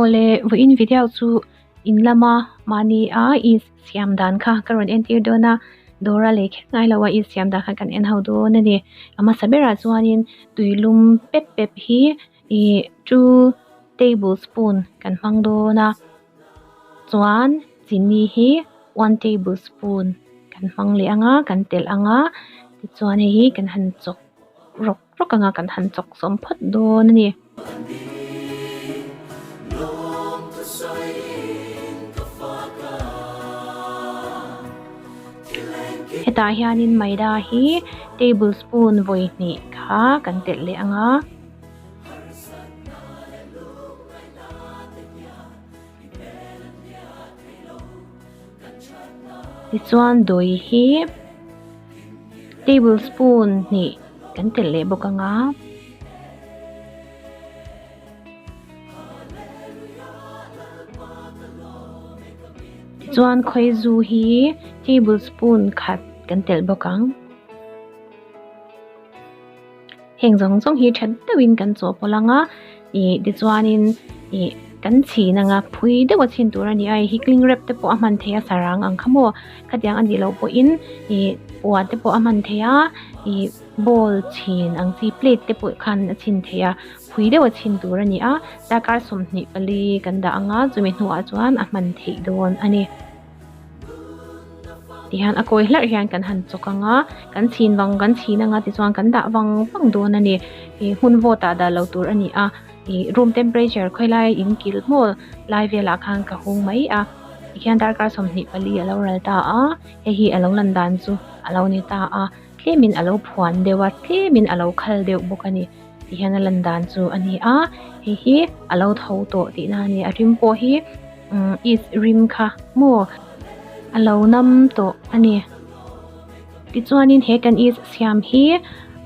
Awle vawiin video chu in lama mahni a is siam dan kha ka rawn entir dawn a dawra lei kher ngai lo a is siam dan kha kan en ho dawn a ni a hmasa berah chuanin tuilum pep pep hi ih two tablespoon kan hmang dawn a chuan chini hi one tablespoon kan hmang leh ang a kan telh ang a tichuan hei hi kan han chawk rawk rawk ang a kan han chawk sawm phawt dawn a ni. Hetah hianin maida hi tablespoon vawi hnih kha kan telh leh ang a. Tichuan dawi hi tablespoon hnih kan telh leh bawk ang a. Tichuan khawizu hi tablespoon khat kan telh bawk ang. Heng zawng zawng hi tha deuhin kan chawhpawlh ang a ih tichuanin ih kan chhin anga phui deuh a chhin tur a ni a hei hi cling wrap te pawh a hman theih a sarang ang kha maw khatiang a nih loh pawhin ih puan te pawh a hman theih a ih bowl chhin ang chi plate te pawh khan a chhin theih a phui deuh a chhin tur a ni a darkar 24 kan dah ang a chumi hnuah chuan a hman theih dawn a ni. Tihian a kawi hlarh hian kan han chawk ang a, kan chhin vang kan chhin ang a tichuan kan dah vang vang dawn a ni. Ih hmun vawt ah dah lo tur a ni a, ih room temperature khawilai in kil maw lai velah khan ka hung mai a. Tikhian darkar 24 a lo ral ta a, hei hi a lo lan dan chu a lo ni ta a, tlemin a lo phuan deuh a, tlemin a lo khal deuh bawk a ni. Tihian a lan dan chu a ni a, hei hi a lo tho tawh tihna a ni. A rim pawh hi. umm is rim kha maw a lo nam tawh a ni tichuanin he kan is siam hi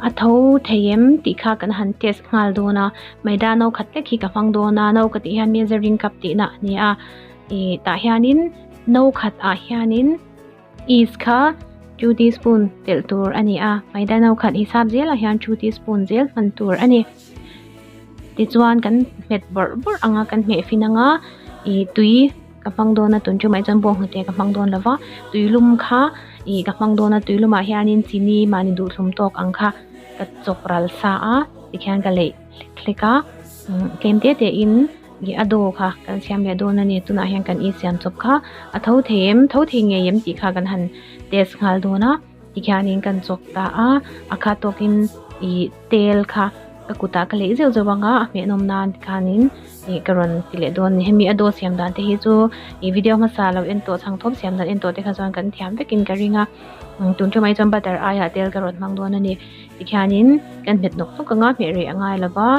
a tho thei em tih kha kan han test nghal dawn a maida no khat hlek hi ka hmang dawn a no ka tih hian measuring cup tih na a ni a ih tah hianin no khat ah hianin is kha two teaspoon telh tur a ni a maida no khat hisap zelah hian two teaspoon zel hman tur a ni. Tichuan kan hmet bawrh bawrh ang a kan hmeh fin ang a ih tui ka hmang dawn a tun ṭumah chuan bawnghnute ka hmang dawn lo va tuilum kha ih ka hmang dawn a tuilumah hianin chini mahni duhthlum tawk ang kha ka chawk ral sa a tikhian ka leih hlek hlek a tlem te te in ih a dough kha kan siam leh dawn a ni tunah hian kan insiam chawp kha a tho thei em tho thei ngei em tih kha kan han test nghal dawn a. Tikhianin kan chawk ta a, a khat tawkin ih tel kha ka kutah ka leih zeuh zeuh ang a, a hmeh nawm nan tikhanin ih ka rawn ti leh dawn a ni. Hemi a dough siam dan te hi chu ih video hmasa lo en tawh chhang thawm siam dan en tawh te kha chuan kan thiam vekin ka ring a, tun ṭumah hi chuan butter aiah tel ka rawn hmang dawn a ni. Tikhianin kan hmet nawk nawk ang a, hmeh reh a ngai lo va,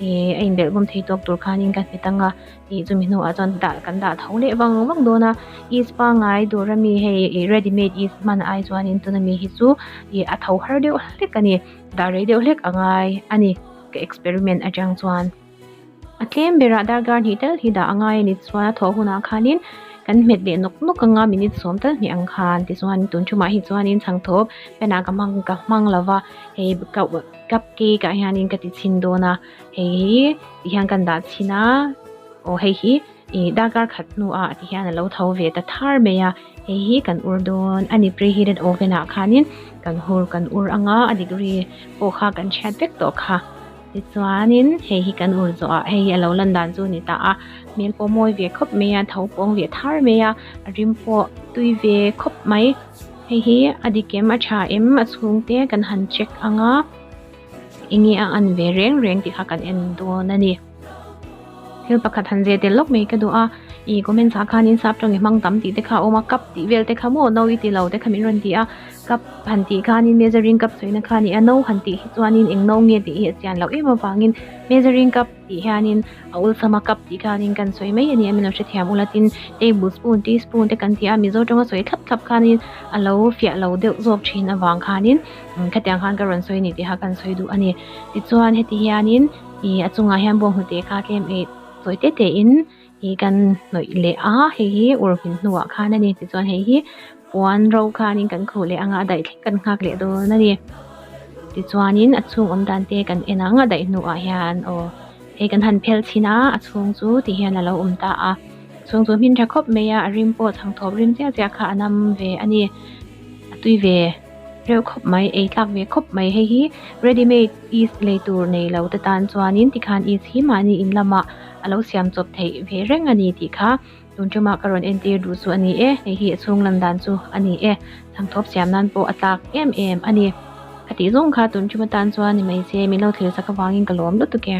ih a inbelh bawm thei tawk tur khanin ka hmet ang a. Ih chumi hnuah chuan dah kan dah tho leh vang vang dawn a yeast pangngai dur ami hei ih ready made yeast hman ai chuanin tuna mi hi chu ih a tho har deuh hlek a ni dah rei deuh hlek a ngai a ni ka experiment atang chuan a tlem berah darkar hnih tal hi dah a ngai a ni chuan a thawh hunah khanin kan hmet leh nawk nawk anga minute sawm tal hnih ang khan tichuan tun thumah hi chuanin chhangthawp pen ah ka hmang ka hmang lova hei cup cake ah hianin ka ti chhin dawn a. Hei hi ti hian kan dah chhin a aw hei hi ih darkar khat hnuah ti hian a lo tho ve ta thar mai a hei hi kan ur dawn a ni preheated oven ah khanin kan hur kan ur ang a a degree pawh kha kan hriat vek tawh kha tichuanin hei hi kan ur zawh ah hei hi a lo lan dan chu a ni ta a hmel pawh mawi ve khawp mai a tho pawng ve thar mai a a rim pawh tui ve khawp mai hei hi a dik em a tha em a chhungte kan han check ang a. Enge a an ve reng reng tih kha kan en dawn a ni. Thil pakhat han zeh tel lawk mai ka duh a, ih comments ah khanin sap tawng i hmang tam tih te kha a awm a, cup tih vel te kha maw no i ti lo te kha min rawn ti a, cup han tih khanin measuring cup sawina kha a ni a, no han tih hi chuanin eng no nge tih hi a chian loh em avangin measuring cup tih hianin a awlsam a cup tih khanin kan sawi mai a ni a, min lo hrethiam ula tin tablespoon teaspoon te kan ti a, Mizo tawnga sawi thlap thlap khanin a lo fiah lo deuh zawk thin avang khanin. Khatiang khan ka rawn sawi ni tih kha kan sawi duh a ni. Tichuan heti hianin ih a chungah hian bawnghnute kha tlem ih chawi te te in ih kan hnawih leh a, hei hi ur hmin hnuah khan a ni. Tichuan hei hi puan ro khanin kan khuh leh anga a daih thleng kan nghak leh dawn a ni. Tichuanin a chhung awm dan te kan en ang a daih hnuah hian aw Hei kan han phel chhin a, a chhung chu ti hian a lo awm ta a. Chhung chu hmin tha khawp mai a, a rim pawh chhangthawp rim chiah chiah kha a nam ve a ni. A tui ve reuh khawp mai, ei tlak ve khawp mai. Hei hi ready made yeast lei tur nei lo te tan chuanin tikhan yeast hi mahni in lamah a lo siam chawp theih ve reng a ni tih kha tun tumah ka rawn entir duh chu a ni e. Hei hi a chhung lan dan chu a ni e. Chhangthawp siam nan pawh a tlak em em a ni. Ka tih zawng kha tun tum atan chuan ni mai se min lo thlir sak avangin ka lawm lutuk e.